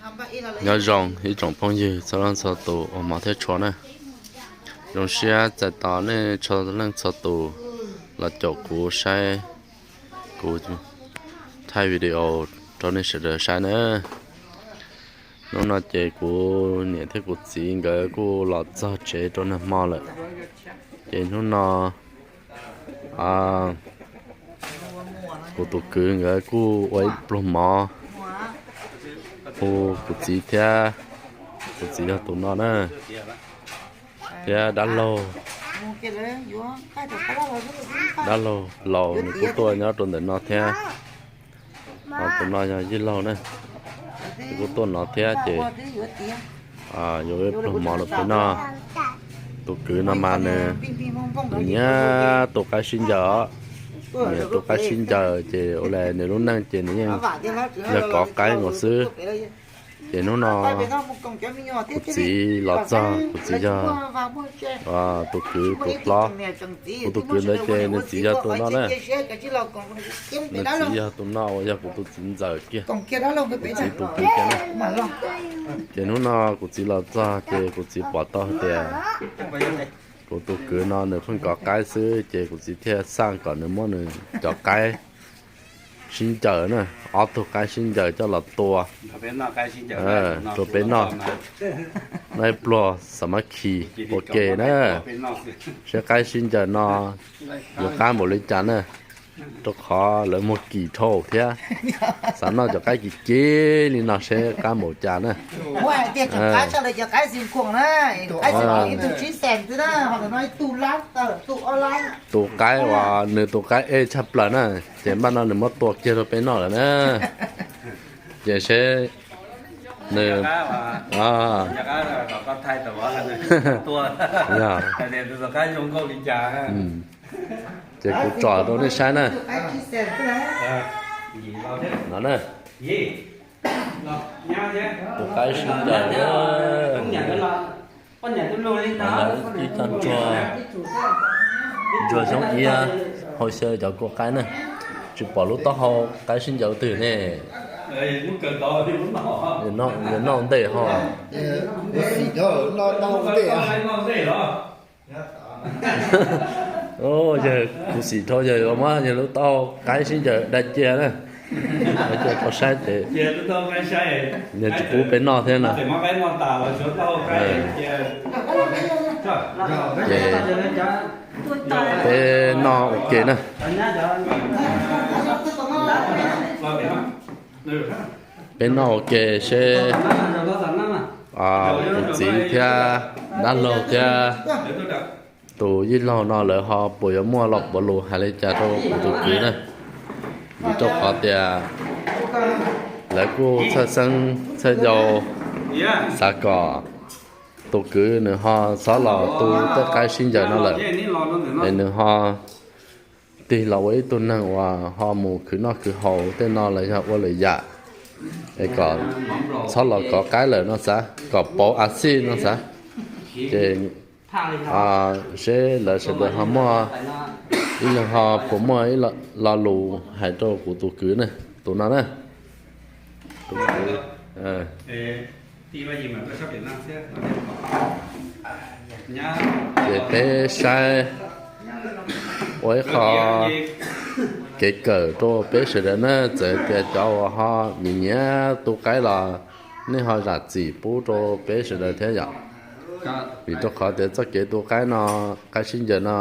Nyob zoo ib tsoom phooj ywg txhua leej txhua tus uas hmov thiab tshua na. Zoo siab txais tos nej txhua leej txhua tus los caum kuv saib kuv thaij video rau nej sawv daws saib na. Hnub no ces kuv niam thiab kuv txiv nkawd kuj los txog tsev rau nag hmo lawm. Ces hnub no kuv tus kwv nkawd kuj ua ib pluag mov hu kuv txiv thiab, kuv txiv yog tus no na, thiab dab laug, dab laug laus nws kuj tuaj nyob rau ntawm no thiab. Ho tus no yog yij laug na, nws kuj tuaj no thiab ces yuav ib pluag mov rau peb noj. Tus kwv no mas nws nyiam tu qaib sib ncaws os, nyiam tu qaib sib ncaws ces ua li nws lub neej ces nws yeej yog kov qaib nkaus xwb. Ces hnub no kuv txiv los txog, kuv txiv yog tus kwv tus hlob, kuv tus kwv ntawd ces nws txiv yog tus no na. Nws txiv yog tus no uas yog kuv tus txiv ntxawm kiag, kuv txiv tus kwv kiag na. Ces hnub no kuv txiv los txog ces kuv txiv pom tau hais tias kuv tus kwv no nws pheej kov qaib xwb ces kuv txiv thiaj xaj kom nws muab nws cov qaib sib ncaws na, ob tug qaib sib ncaws coj los tua. Rau peb noj, noj ib pluag xa mab khi ua ke na, seb qaib sib ncaws no yuav qab npaum li cas na, rau qhov lawv muag kim dhau thiab. Xav noj cov qaib kim kim li no seb qab npaum cas na. Tu qaib uas nws tus qaib ej tshaj plaws na, ces npaj no nws muab tua kiag rau peb noj lawm na. Ces seb nws, ces kuv tsom rau nej saib na. No na, tus qaib sib ncaws, ib co ntsuag xyoob iab hauv xyaw cov kua qaib na. Tsis pom lub taub hau qaib sib ncaws twg ne. Yog noj ntej ho. Yawg kuv xim dhau yawg muab yawg lub taub hau qaib sib ncaws dai cia na. Dai cia rau saib ces yawg tsis pub peb noj thiab no. Ces peb noj ua ke na. Peb noj ua ke seb kuv txiv thiab dab laug thiab tus yij laug no lawv ho puas yuav muaj lo puav lus hais li cas rau kuv tus kwv na. Vim rau qhov tias lawv kuj txhawj xeeb txhawj yau, xav kom tus kwv nws ho txhob los tu tej qaib sib ncaws no lawm, es nws ho tig los ua ib tug neeg uas ho mus khwv noj khwv haus tej no los yog ua lwm yam, es kom txhob los kov qaib lawm no xav, kom pauv a xij no xav. Ces seb lawv sawv daws ho muaj, ib leeg ho puas muaj ib lo lus hais rau kuv tus kwv na, tus no na. Ces peb saib ua ib qho kev kawm rau peb sawv daws na, txawm tias cov uas ho nyiam nyiam tu qaib los nej ho zam txim pub rau peb sawv daws thiab yom. Vim rau qhov tias txoj kev tu qaib no, qaib sib ncaws no,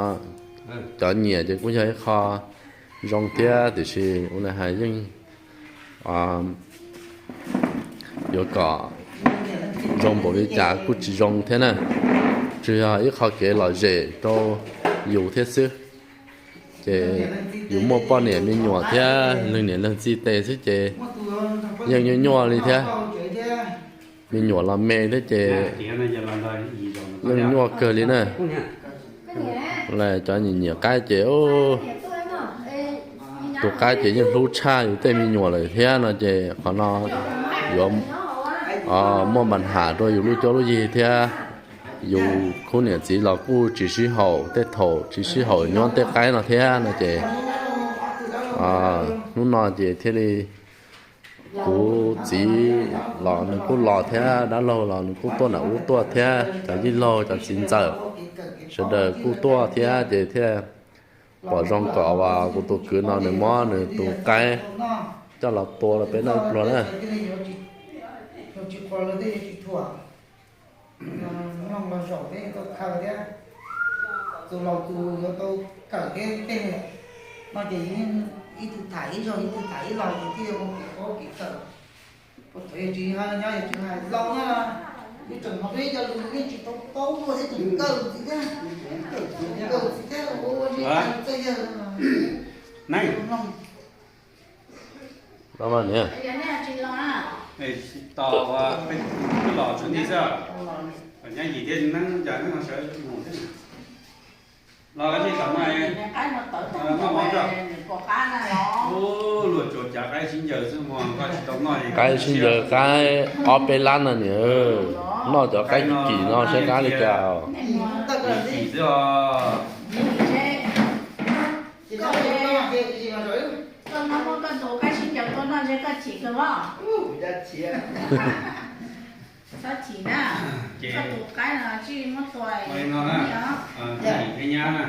cov nyiam ces kuj yog ib qho zoo thiab, tiam sis ua li hais yeej yuav kom zoo npaum li cas kuj tsis zoo thiab na. Tsuas yog ib qho kev lom zem rau yus thiab xwb. Ces yus muaj poj niam me nyuam thiab leej niam leej txiv tes xwb ces yeej nyuaj nyuaj li thiab. Me nyuam los me thiab ces yeej nyuaj kawg li na. Cov nyiam nyiam qaib ces tu qaib ces yeej hlub tshaj yus tej me nyuam lawm thiab no ces qhov no yuav muaj npa nham rau yus lub cuab lub yig thiab. Yus khub niam txiv los kuj tsis sib haum, tej thaum tsis sib haum nyob tej qaib no thiab no ces hnub no ces thiaj li Kuv txiv los nws kuj los thiab, dab laug los nws kuj tuaj nram ub tuaj thiab, cov yij laug cov txiv ntxawm sawv daws kuj tuaj thiab ces thiaj pom zoo kom uas kuv tus kwv no nws muab nws tus qaib coj los tua rau peb noj pluag na. Nyoog los zaum thiab tau khaws thiab, tus laus tus yuav tau kawm thiab tej no ces ib tug tham ib zaug ib tug tham ib los ces thiaj mus kev paub kev kawm. Puas thaum yog tsis nyob yog tsis hais laus na, yus tseem hais peb cov lus yeej tsis tau paub dua thiab tseem kawm txiv thiab, kawm txiv thiab ua ua txawj yawg. Neej. Tos, peb los txog ntij xwb, nyab yim thiab neeb cas neeb no sawv mus thiab. Los koj tsis tau noj, noj mov tso. Ub, luag tsuas cav qaib sib ncaws xwb mas koj tsis tau noj li. Qaib sib ncaws qaib ob peb lab no niam, noj cov qaib kim no saib qab li cas. Kim xwb os. Koj no muab koj tus qaib sib ncaws tua noj ntshe koj chim kawg os. Txhob chim na, koj tus qaib no tsij muab tua li no na. Thiab nyab na,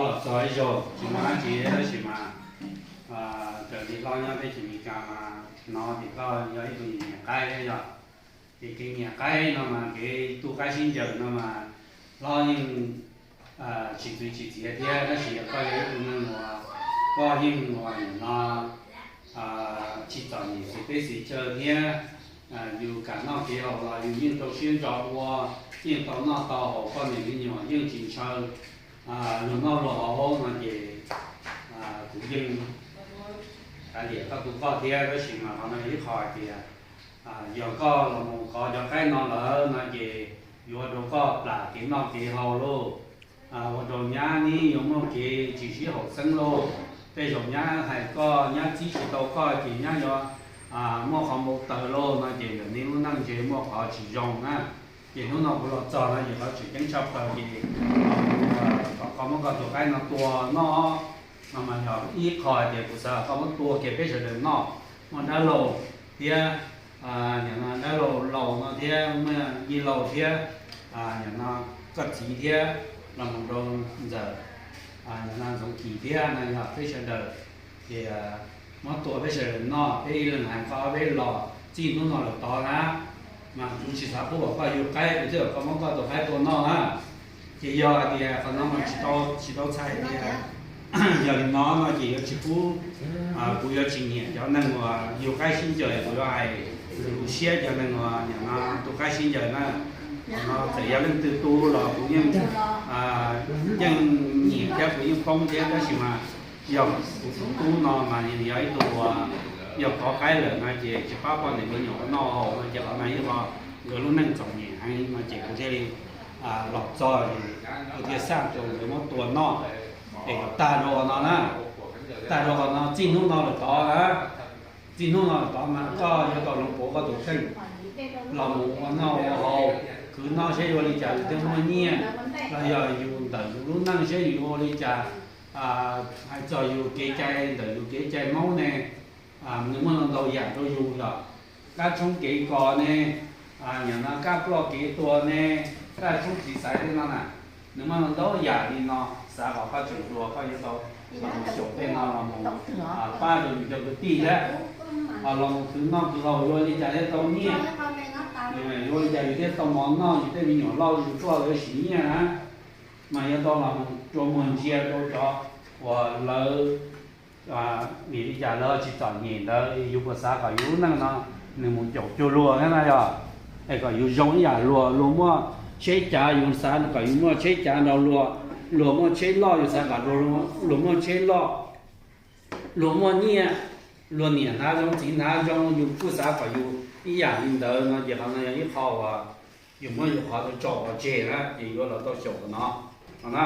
los txog ib zaug tsis muaj dab tsi tab sis mas raws li hlob nyob teb chaws Amelikas mas hnov tias koj yog ib tug nyiam qaib thiab yog, ces kev nyiam qaib no mas kev tu qaib sib ncaws no mas hlob yeej tsis txwv tsis txiav thiab, tab sis yog koj yog ib tug neeg uas koj yeej uas nim no tsis txom nyem xis teb xis chaw thiab, yus kam noj kev haus los yus yeej rau siab ntso ua, yeej tau noj tau haus, poj niam me nyuam yeej tsis ntshaw luag noj luag haus no ces kuv yeej kav liam koj tus koj thiab, tab sis mas qhov no ib qho hais tias yog koj los mus kov cov qaib no lawm no ces yuav ua rau koj plam kev noj kev haus lauj, ua rau nyab neb yuav muaj kev tsis sib haum xeeb lauj. Tej zaum nyab hais koj, nyab txib tsis tau koj ces nyab yuav muaj qhov npau taws lauj no ces ntawm neb lub neej ntshe muaj qhov tsis zoo na. Ces hnub no kuv los txog no ces qhov tseem ceeb tshaj plaws ces kom koj muab koj tus qaib no tua noj no mas yog ib qho hais tias kuv xav kom koj muab tua kiag peb sawv daws noj, muaj dab laug thiab, nim no dab laug laus no thiab, muaj yij laug thiab, nim no koj txiv thiab, los mus rau ntxawm, nim no Ntxoov Kis thiab no yog peb sawv daws. Ces muab tua peb sawv daws noj, peb ib leeg hais qhov peb los txij hnub no lawm tod na, mas kuv tsis xav pub kom koj yug qaib, kuv thiaj kom koj muab koj tus qaib tua noj na. Ces yog hais tias qhov no mas tsis tau txhais tias yog li no no ces yuav tsis pub, kuv yuav tsis nyiam cov neeg uas yug qaib sib ncaws, kuv yuav hais lus siab cov neeg uas nim no tu qaib sib ncaws na. Qhov no txawm yog leej twg tu los kuv yeej, yeej nyiam thiab kuv yeej poob thiab, tab sis mas yog kuv tus tub no mas nws yog ib tug uas yog kov qaib lawm no ces tsis pab poj niam me nyuam noj haus no ces qhov no ib qho nkawd lub neej txom nyem heev no ces kuv thiaj li los txog, kuv thiaj xaj rau nkawd muab tua noj. Es kom tag rau qhov no na, tag rau qhov no, txij hnub no lawm tod na, txij hnub no lawm tod mas koj yuav tau los pauv koj tus kheej, los mus ua noj ua haus, khwv noj seb yuav ua li cas yus thiaj muaj nyiaj, los yog yus ntawm yus lub neej seb yus yuav ua li cas. Hais txog yus kev cai, ntawm yus kev cai Hmoob ne, nws muaj ntau yam rau yus yog kab tshoob kev kos ne, nim no kab ploj kev tuag ne, kab tshoob txiv xaiv tej no na, nws muaj ntau yam li no. Xav kom koj tseem hluas koj yuav tau los mus xyaum tej no los mus pab rau yus cov kwv tij thiab, los mus khwv noj khwv haus yuav li cas thiaj tau nyiaj, yuav li cas yus thiaj tau mov noj, yus tej me nyuam loj yus tuaj lawv siv nyiaj na. Mas yuav tau los mus rua muag ntsia rau cov uas lawv, vim li cas lawv tsis txom nyem ntawd, yus puas xav kom yus lub neej no nws mus caum cuag luag thiab na yog? Es kom yus zoo ib yam luag, luag muaj tsheb cav yus xav kom yus muaj tsheb cav nrog luag, luag muaj tsheb loj yus xav kom luag muaj tsheb loj, luag muaj nyiaj, luag niam hnav zoo txiv hnav zoo yus kuj xav kom yus ib yam li ntawd no ces qhov no yog ib qho uas yus muab yus qhov tso pov tseg na ces yuav los tau xyaum qhov no no na.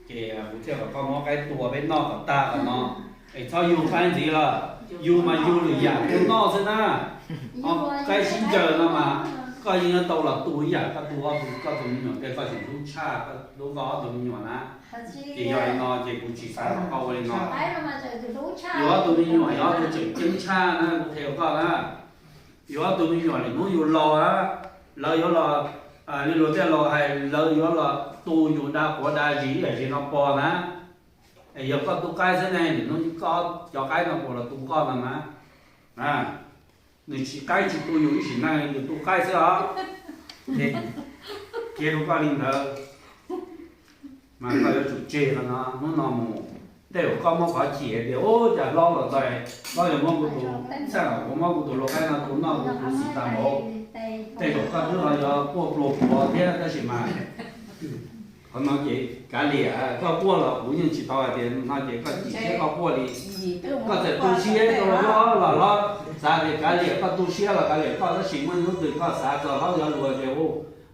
Ces kuv thiaj kom koj muab qaib tua peb noj kom tag qhov no. Es txhob yug qaib ntxiv lawm, yug mas yug lwm yam tua noj xwb na. Qaib sib ncaws no mas Koj yeej yuav tau los tu ib yam koj tu koj tus me nyuam, koj tseem hlub tshaj, koj hlub koj ob tug me nyuam na. Ces yog li no ces kuv tsis xav kom koj ua li no. Yus ob tug me nyuam yog ob tug tseem ceeb tshaj na, kuv qhia koj na. Yus ob tug me nyuam lwm hnub yus laus na, lawv yuav los, li luag tej laus hais, lawv yuav los tu yus da quav da zis ib yam li no pog na. Es yog koj tu qaib xwb ne, lwm hnub koj cov qaib no puas los tu koj no na. Nws tsis qaib tsis tu yus ib sim neej, yus tu qaib xwb os. Qhia rau koj li ntawd, mas koj yuav tsum tseg no, hnub no mus, tej zaum koj muab qhov chim hais tias ub cas hlob los txais, hlob yuav muab kuv tus, txhaj kom kuv muab kuv tus lau qaib no tu noj kuv tus xis tas npaum. Tej zaum koj twb ho yuav quaj pluag pluag thiab tab sis mas qhov no ces kav liam, koj quaj los kuv yeej tsis tau hais tias no ces koj chim siab koj quaj li. Koj txawm tu siab rau hlob los hlob xav tias kav liam, koj tu siab los kav liam koj, tab sis muaj ib hnub twg koj xav txog hlob yuav luag ces hu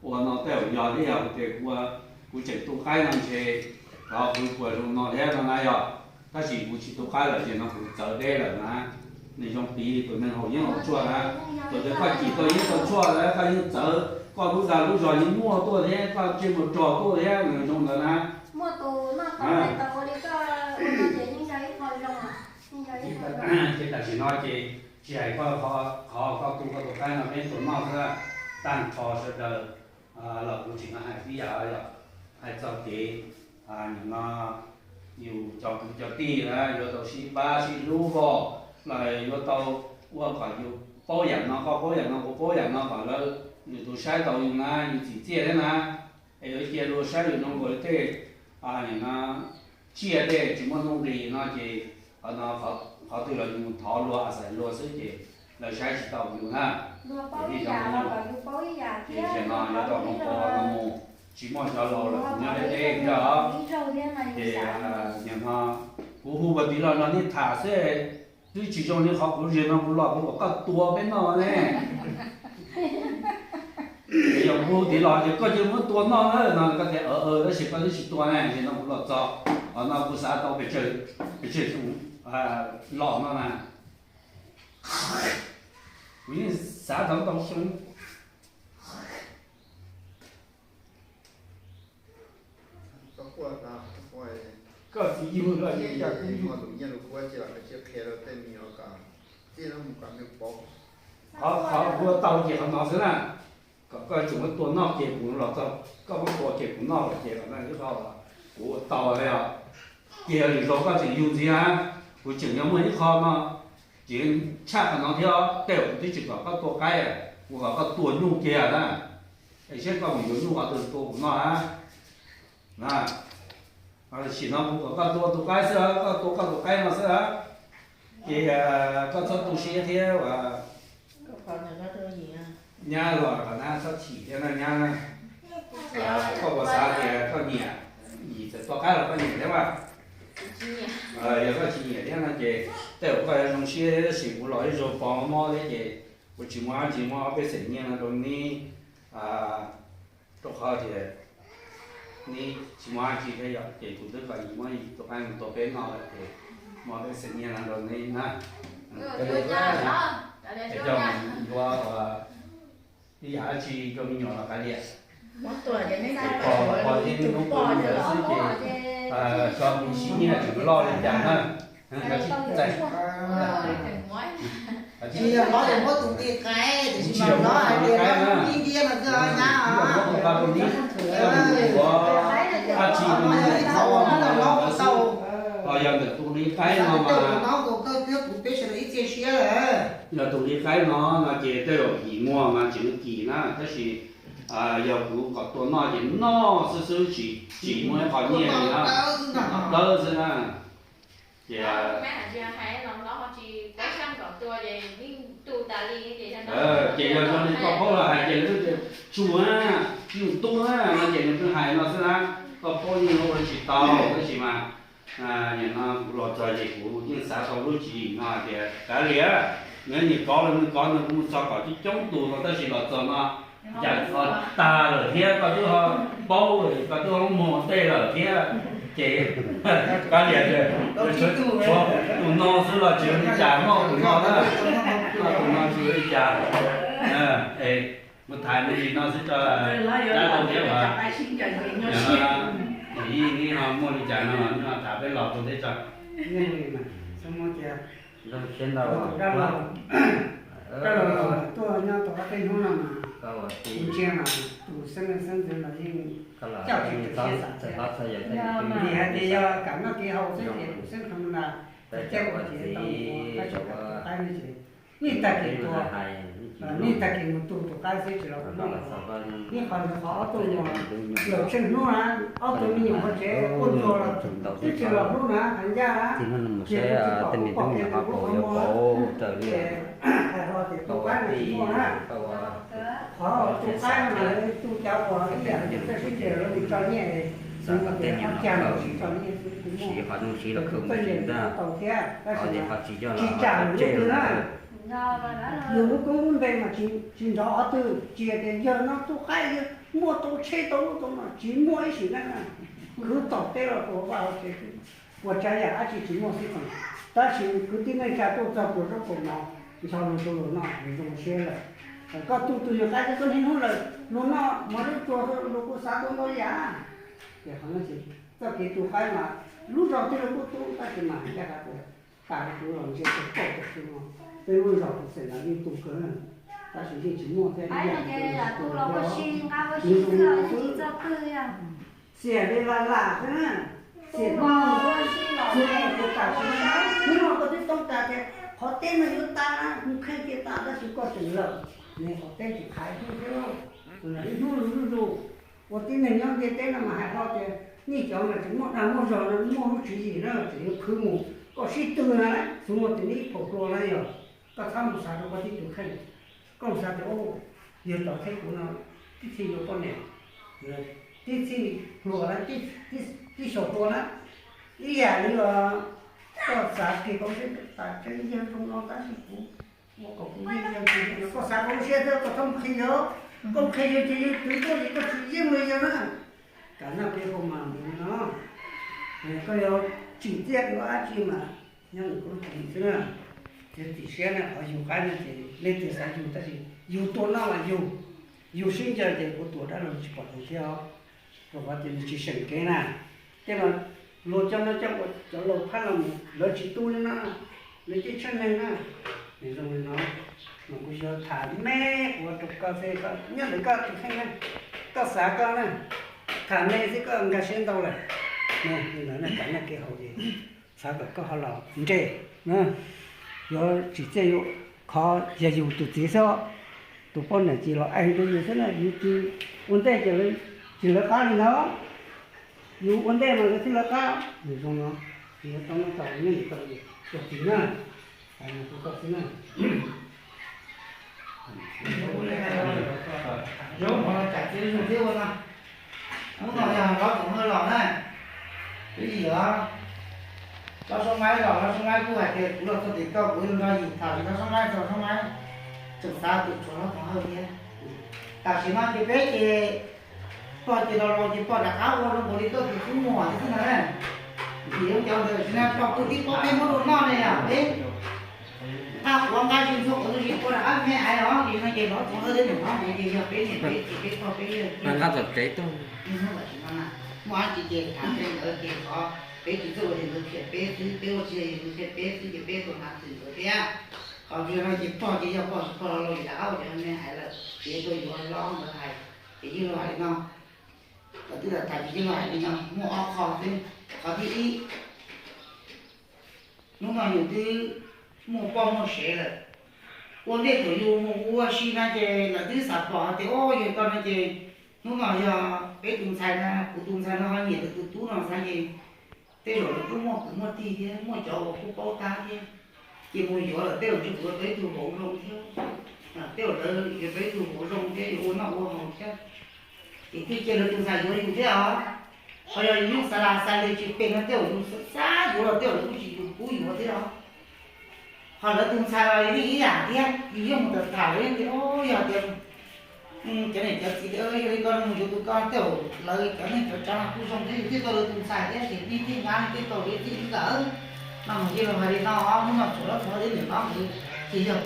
ua no tej zaum yog li yog tias kuv, kuv tseem tu qaib no ntshe thov kuv puas zoo no thiab no na yog. Tab sis kuv tsis tu qaib lawm ces no kuv txawv deb lawm na. Nws zoo piv tus neeg haus yeeb haus tshuaj na, thaum twg koj chim tau yeeb tau tshuaj lawm koj yeej txawv, koj lub zag lub zog yeej muaj tuaj thiab, koj ntsej muag rog tuaj thiab, nws zoo ntawd na. Ces tam sim no ces tsis hais koj qhov koj tu koj tus qaib no peb tua noj xwb, tag nrho sawv daws los kuv tseem hais tib yam yog hais txog kev nim no yus cov kwv cov tij na yuav tau sib pab sib hlub voj, los yuav tau ua kom yus paub yam no koj paub yam no kuv paub yam no kom lawv, yus tus saib tau yus na yus txim txiaj thiab na. Es yuav cia luag saib yus zoo nkaus li tej nim no tsiaj tej tsis muaj nuj nqis no ces qhov no qhov twg los yus mus thov luag, xav luag xwb ces lawv saib tsis tau yus na. Ces tiam no yuav tau hloov pauv no mus, tsis muaj cov laus lawm, nyob deb deb thiab os. Ces nim no kuv hu ua tiv los no nej tham xwb, twb tsis zoo li qhov kuv zig no kuv los kuv kom koj tua peb noj ne. Es yog kuv hu tiv los ces koj cia li muab tua noj na no koj tias tab sis koj twb tsis tua ne, zig no kuv los txog, qhov no kuv xav tau pes tsawg xyoo los no na. Kuv yeej xav tau ntau xyoo. Koj txiv yug los qhov kuv ua tau ces qhov no xwb na. Kom koj tseem muab tua noj ces kuv los txog, koj muab tua ces kuv noj lawm ces qhov no ib qho kuv ua tau li os. Ces yog lwm zaus koj tseem yug ntxiv na, kuv tseem yuav muaj ib qho no, ces tshaj qhov no thiab, tej zaum kuv twb tsis kom koj tua qaib, kuv kom koj tua nyuj kiag na. Es seb koj mus yuav nyuj qhov twg tua kuv noj na. Tam sim no kuv kom koj tua tus qaib xwb, koj tua koj tus qaib no xwb. Ces koj txhob tu siab thiab as. Nyab los kom nab txhob chim thiab na nyab na. Koj puas xav tias koj niam, yim txawm tua qaib los koj nyiam thiab mas? Yog koj tsis nyiam thiab no ces tej zaum koj yuav zoo siab thiab, tab sis kuv los ib zaug pov mob thiab ces kuv tsis muaj dab tsi, muab ob peb xeem nyiaj no rau neb, rau qhov tias neb tsis muaj dab tsi thiab yom, ces kuv twb kom neb muab tus qaib mus tua peb noj lawm ces muab ob peb xeem nyiaj no rau neb na. Coj mus yuav ib yam dab tsi rau me nyuam los kav liam. Pog los pog thiab, neb hnub pog ntawd xwb ces tso mus sib nyiaj tseem loj li cas na. Tsis yog hlob yuav muab tus nqi qaib, tiam sis mas hlob hais tias nqi ntiab no xwb nyab os. Tus qaib no yog ib qho no los hlob ua tau. Los yog ntawm tus nqi qaib no mas, yog tus nqi qaib no no ces tej zaum yim muag mas tseem kim na, tab sis yog kuv kom tua noj ces noj xwb xwb, tsis muaj ib qho nyiaj li na, noj dawb xwb na. Ces ces yog zoo li koj paub los hais ces lawv tias tsuag na, tsis yog tub na no ces nws twb hais no xwb na. Koj paub yeej ua tsis tau, tab sis mas nim no kuv los txog ces kuv yeej xav tau lub tswv yim no hais tias kav liam, nws nyiam kov los nws kov, nws kuv mus txog kom coob coob tus no tab sis los txog no cas koj tag lawm thiab, koj twb ho paub, koj twb ho muag tej lawm thiab. Ces kav liam, tshuav tus no xwb los tsis ua li cas, noj tus no na, noj tus no tsis ua li cas. Es Mus tham me ntsis no xwb tso, dab laug thiab uas, yog no, yij neb ho muaj li cas no los neb ho tham peb los rau thiab tso. Dab laug tuaj nyob tau ob peb hnub no mas, kuv ntsia mas tus xeeb leej xeeb ntxwv los yeej coj tsis tau siab xav thiab. Vim hais tias yog kam noj kev haus xwb ces tus xeeb tham mas nas, ces caij ua txiv tau ua, tab sis kam tus qaib no ces nej tag kis tua, nej tag kis mus tu tus qaib xwb tsis los ua noj. Nej qhov ntawd qhov ob tug no, lawm tsheej hnub na, ob tug me nyuam hauv tsev quaj ntsuag los twb tsis los hlub na, hais ncaj na, ces kuv tsis pom kuv pom kiag tus kuv qhov muag, ces hais hlo tias tus qaib no tsis muaj na. Qhov tus qaib no mas tu cov uas ib yam li txawj sib ntsib lawv mus tso nyiaj, xwb ua tias qhov cag los tsis tso nyiaj xwb kuv muaj, ces kuv txawj nyiaj tau thiab, tab sis mas tsis tsam lwm lub twg na. Yus lub koob lub npe mas tsis nrov qhov twg, tsis hais tias yawg no tus qaib yawg muaj tau tsheb tau lub tau no, tsis muaj ib sim neej na. Khwv tom teb los tus vaj hauv tsev xwb, ua tsav yam dab tsi tsis muaj xwb tsees. Tab sis kwv tij neej tsa tuaj txog puas zaub puas mov, nrog luag tu luag noj zoo siab lawm. Koj tu tus nyuag qaib xwb koj niaj hnub lawm luag noj mov zaub tsuag luag kuj xav tau ntau yam. Ces qhov no ces txoj kev tu qaib mas lub zos twg los kuj tu tab sis mas ncaj qhov tias tas kuv los ntsia tau kaum tawm xwb no, peb lub zos kuv xeem los yeej tu kawg, tab sis yeej tsis muaj thiab ib yam li tu los kuj sib nqab ua si xwb, tsis txog twg yog xiam li lam lam xwb na, xiam li lam lam xwb na, ces tam sim no hnub no koj twb toob tas tias qhov teb no yuav tas na, mus kheej ces tas tab sis koj tseem lawm, ne qhov teb tseem qhais xwb thiab lauj. Ib hnub lus zuj zus, ua tib neeg nyob ntiaj teb no mas hais hlo tias nej cov mas tseem muaj dag muaj zog no muaj lub tswv yim na tseem yuav khwv mus, koj sib tw na, xub muaj tias neb ib phaum hluas na yog koj txhob mus xav rau koj tib tug kheej. Koj mus xav tias yog tom teb kuv no tib txhij yuav poj niam, tib txhij hluas na, tib xyaum hluas na, ib yam li los koj xav kiag koj seb tas tseeb yawg zoo no tab sis kuv ua kom kuv yeej yawg tsis zoo no, koj xav koj lub siab xwb koj txhob mus qhia yawg, koj mus qhia yawg ces yawg twv koj ces koj tsis yeej li yawg na. Kam noj kev haus mas mus li no, koj yuav tsim txiaj ua dab tsi mas nyob nws kuv lub hom xwb na. Txiav txim siab na, qhov yug qaib no ces leej twg xav yug tab sis yug tua noj mas yug, yug sib ncaws ces kuv tuam dab laug tsis pom tus thiab os, rau qhov tias nws tsis seem kev na. Tej no luag coj noj coj ua cov laus phab no mus lawv tsis tu li no, lawv coj tshaj neeg na. Nws zoo li no, mas kuv yuav tham me ua rau koj xwb, nyob ntawm koj tus kheej na, koj xav koj na, tham me xwb koj nkag siab ntau lawm. Li ntawd na, kam noj kev haus ces xav kom koj ho los nres na, yuav tsim txiaj yuav, qhov yog yus tus txiv xwb, tus poj niam ces los eeg rau yus xwb na, yus tsis ua ntej ces tsis lawv qab li ntawd, yus ua ntej mas lawv thiaj lawv qab. Nws zoo no, tsis yuav tau noj tau nyob ntawm koj tus txiv na. Hais no rau koj xwb na. Hnub no yog Lob Txoov Hawj los na, twb yim os. Lob Soob Maib los, Lob Soob Maib kuj hais tias kuv los txog tim koj kuv nrog yim tham, Lob Soob Maib txog Soob Maib tseem xav tus tshuav Lob Txoov Hawj thiab. Tam sim no ces peb ces pog ces los los ces pog rov qab ua zoo nkaus li koj tus tub muam thiab xwb ntag na. Vim cov ntawd tsis na pog kuj tib paub peb muab rau noj ne yom, peb nqa quav nqa zis ntxhua quav ntxhua zis tua rov qab me ais os, vim no ces Lob Txoov Hawj thiab niam Lob Ntev ces yog peb niam peb txiv peb pog peb yawg. Nqa tom tsev tuaj. Muaj dab tsi ces tham peb ntawd ces qhov peb tsis txawj ua ces nkawd qhia peb xwb, peb ua tsis yog nkawd qhia peb xwb ces peb tau hnav txwm nkawd thiab. Qhov tsis yog no ces pog ces yog pog tsis pog los los ces rov qab ua cov me ais lawm ces tuaj yuav Lob ntawd hais, ces yeej los hais li no. Lawv twb tham tham ces yeej los hais li no muaj ob qho xwb. Qhov thib ib, hnub no yus twb muaj poj muaj sev lawm, ua ntej thaum yus mus ua si na ces lawv twb xav pom hais tias o yog koj no ces hnub no yog peb tus ntxhais na, kuv tus ntxhais no ho nyiam tus tus tub no xav ces tej zaum lawv kuj muaj kwv muaj tij thiab muaj cov uas kuj paub tab thiab, ces mus yuav lawm tej zaum tsis pub peb tus vauv zoo thiab, tej zaum lawv yuav peb tus vauv zoo thiab yuav ua noj ua haus thiab, ces thiaj cia lawv tus ntxhais yuav yus thiab os. Qhov yog yus yeej xav las xav li tsis pem no tej zaum yus xav yuav los tej zaum lawv kuj tsis pub yuav thiab os. Ho lawv tus ntxhais los yeej ib yam thiab, yus yeej mus tham tham lawv yeej tias o yog tias cov niam cov txiv tias yog li koj mus yuav tus koj tej zaum lawv cov neej cov tsav no kuj zoo thiab yus thiaj tau lawv tus ntxhais thiab ces nej thiaj nyab nej thiaj tau li txij li ntawd. No mas yeej los hais li no, hnub no tshuav Lob Txoov Hawj thiab niam Lob nkawd ces yog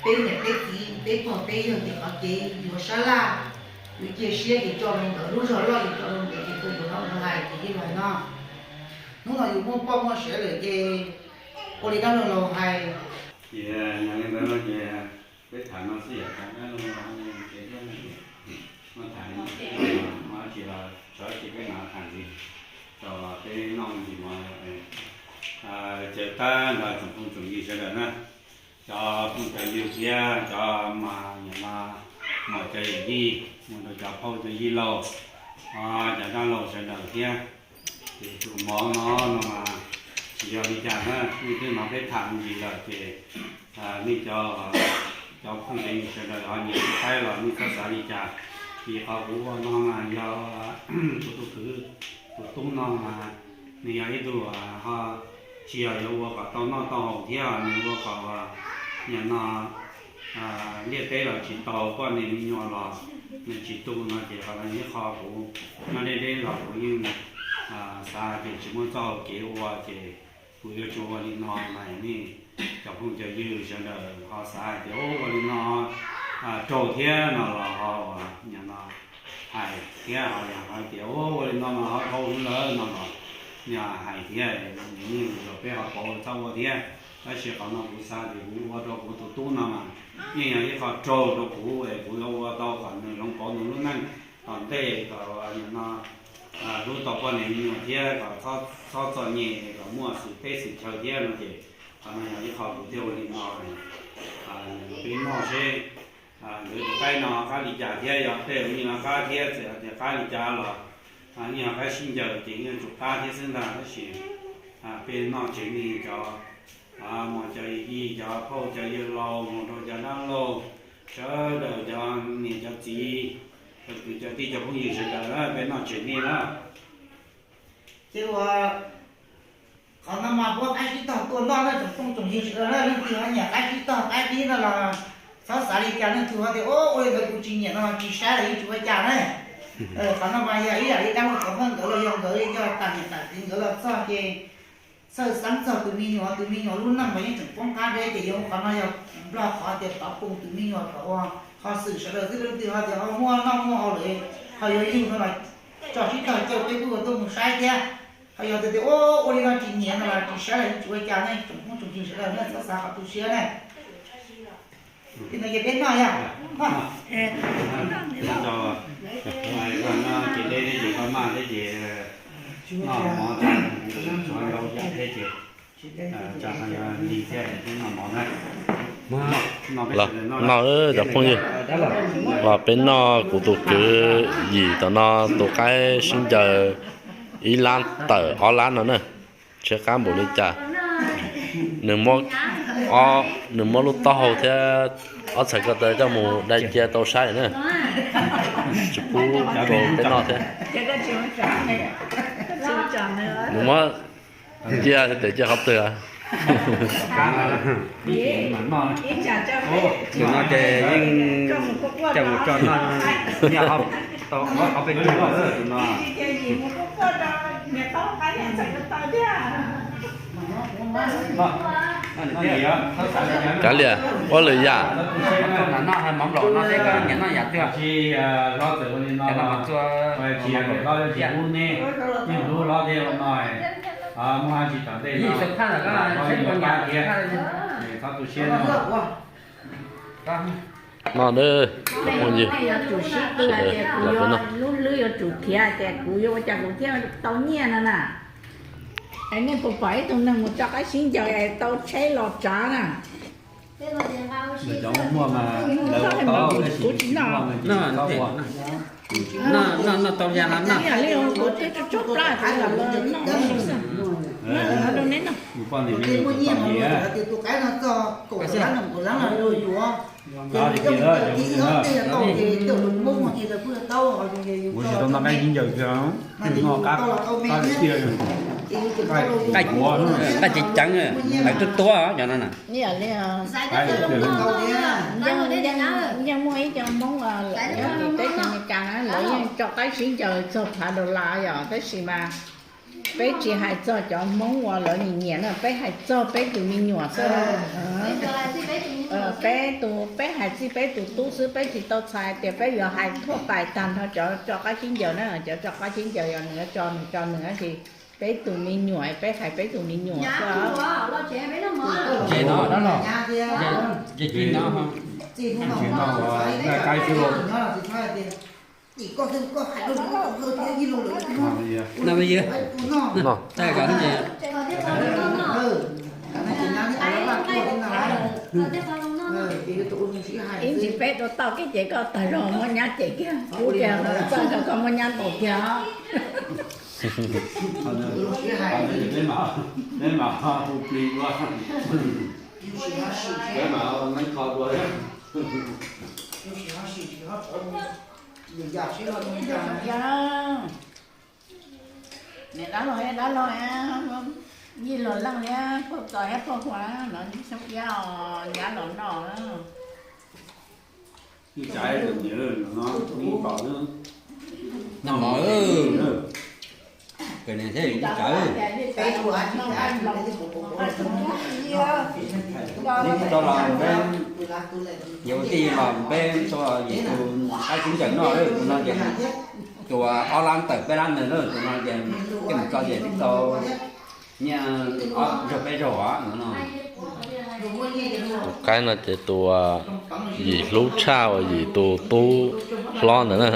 Peb niam peb txiv peb pog peb yawg ces qhov kev yuav sab laj, yuav cia siab ces tso rau nkawd, lub zog loj ces tso rau nkawd ces tus yuav tau mus hais ces yeej los no. Hnub no yus muaj poj muaj sev lawm ces ua li dab laug laus hais. Ces yog li ntawd no ces peb tham no xwb yom, tham dab laug laus ces thiab no ces muaj tham li no xwb, muaj dab tsi los tso tsis peb mam tham ntxiv, tau los peb noj ntsis mov. Ces tab nrog tsoom phooj tsoom ywg sawv daws na, cov phooj cov ywg thiab cov mas yam no, mas cov yawm yij mus rau cov phauj cov yij laug, cov dab laug sawv daws thiab. Ces tus mov no no mas tsis yog li cas na, nej twb hnov peb tham ntsis lawm ces nej cov, cov phooj cov ywg sawv daws ho nyiam thiab qaib los nej txhob xav li cas. Vim qhov kuv ua no mas yog kuv tus kwv, tus tub no mas nws yog ib tug ho tsis yog yuav ua kom tau noj tau haus thiab, nws ua kom yam no liaj teb los tsis tau, poj niam me nyuam los nws tsis tu no ces qhov no yog ib qho kuv nyob deb deb los kuv yeej xav tias tsis muaj txoj hau kev ua ces kuv yuav tsum ua li no mas nej cov phooj cov ywg sawv daws ho xav hais tias ua li no raug thiab no los ho ua, yam no hais thiab ho yam ho tias ua li no mas ho dhau lawm no los yog hais thiab, yeej los peb ho pauv txhob ua thiab. Tab sis qhov no kuv xav tias kuv ua rau kuv tus tub no mas yeej yog ib qho raug rau kuv es kuv yuav ua tau kom nws hloov pauv nws lub neej tom ntej kom yam no hlub tau poj niam me nyuam thiab kom txhob txom nyem kom muaj xwm teb xwm chaw thiab no ces qhov no yog ib qho kuv thiaj ua li no. Peb noj seb nkawd tus qaib no qab li cas thiab yog tej me nyuam qab thiab txawm hais tias qab li cas los yeej yog qaib sib ncaws ces yeej tsum qab thiab xwb ntag. Tab sis peb noj tsev me cov, mus cov yij cov phauj cov yawg laus mus rau cov dab laug sawv daws cov niam cov txiv, cov kwv cov tij cov phooj ywg sawv daws peb noj tsev me na. Ces ua qhov no mas puab qaib sib tog tuaj noj na tsoom phooj tsoom ywg sawv daws na, leej twg ho nyiam qaib sib tog qaib dib no los txhob xav li cas, leej twg ho tias ua li ntawd kuv tsis nyiam no los tsis saib los yeej tsis ua cas na. Qhov no mas yog ib yam li dab laug Tov Hmoob nkawd los yog nkawd yog tas niam tas txiv nkawd los txog ces txhawj xeeb txog tus me nyuam, tus me nyuam lub neej mas yeej tseem poob qab deb ces yuav qhov no yog nplog qhov tias pov pum tus me nyuam kom ua qhov xwm sawv daws xwb, leej twg ho tias ho muaj noj muaj haus lawm ho yuav yug no los tso sib tog caw peb kuj ua tuaj mus saib thiab. Ho yog tias ua ua li no tsis nyiam no los tsis saib los yeej tsis ua cas ne, tsoom phooj tsoom ywg sawv daws na txhob xav qhov tu siab na. Li no ces peb noj yog ces deb thiab ces koj maj thiab ces noj mov tag, tshuav ntau yam thiab ces tsa li thiab noj mov na. Noj cov phooj ywg, los peb noj kuv tus kwv Yim tom no tus qaib sib ncaws ib lab tawm ob lab no na. Tshaib qab npaum li cas, nws muab, nws muab lub taub hau thiab ob txhais ko taw coj mus dai cia tau saib na. Tsis pub rau peb noj thiab. Nws muab cia tes cia qhov twg? Tus no ces yeej coj mus tso noj nyiaj ob peb tug no. Kav liam, ua lwm yam. Noj hais mov nplaum no seb koj nyiam noj yam twg. Cov no mas txua mov nplaum thiab. Ib xav phaj lawm koj seb koj nyiam xav phaj li. No na, cov phooj ywg, sawv daws los peb noj. Lub hlwb yuav tsum khiav tias kuv yuav ua cas kuv thiaj tau nyiaj no na. Es nej puas pom ib tug neeg mus tso qaib sib ncaws es tau tsheb los tsav na? Cov muaj muaj mas lawv ua tau, tab sis kuv tsis noj. Noj tau yam no noj. Ib yam li kuv twb tsuag tsuag plab kuv los noj xwb. Noj rau neb noj. Yus poj niam me nyuam txom txom nyem. Kuv tsis tau noj qaib sib ncaws kiag, noj qab, qab tiag. Qaib, qaib ceev ceev, qaib tuab tuab cov no na. Yeej muaj ib co Hmoob lawv nyob teb chaws Amelikas na, lawv yeej tso qaib sib ncaws txog phav dollar yom, tab sis mas peb tsis hais txog cov Hmoob uas lawv nyiam nyiam na, peb hais txog peb tus me nyuam xwb. Peb Peb hais txij peb tus tub xwb, peb tsis tau txhais tias peb yuav hais thuaj pais tag nrho cov tso qab kib ncaws na, cov tso qab kib ncaws yog nws tso nws tso nws, tab sis peb tus me nyuam peb hais peb tus me nyuam xwb. Ib ntsis peb rau tau kiag ces koj tag zog muab nyab cem kiag, ub, tias txaj nrog koj muab nyab ntaus kiag. Niam dab laug, dab laug, yij los leej thiab, pog txos thiab pog huas los xyoob iab os, nyab los noj. Noj mov, kawm niam thiab txiv. Neb tsis tau los peb, yog ua tij los peb tso yim tus qab kib ncaws noj, tus no ces tus ob lab tawm peb lab ntawd na, tus no ces tej mus tso ces tib tau nyiaj zaug peb zaug no. Tus qaib no ces tus yim hlub tshaj uas yim tus tub hlob ntawd na.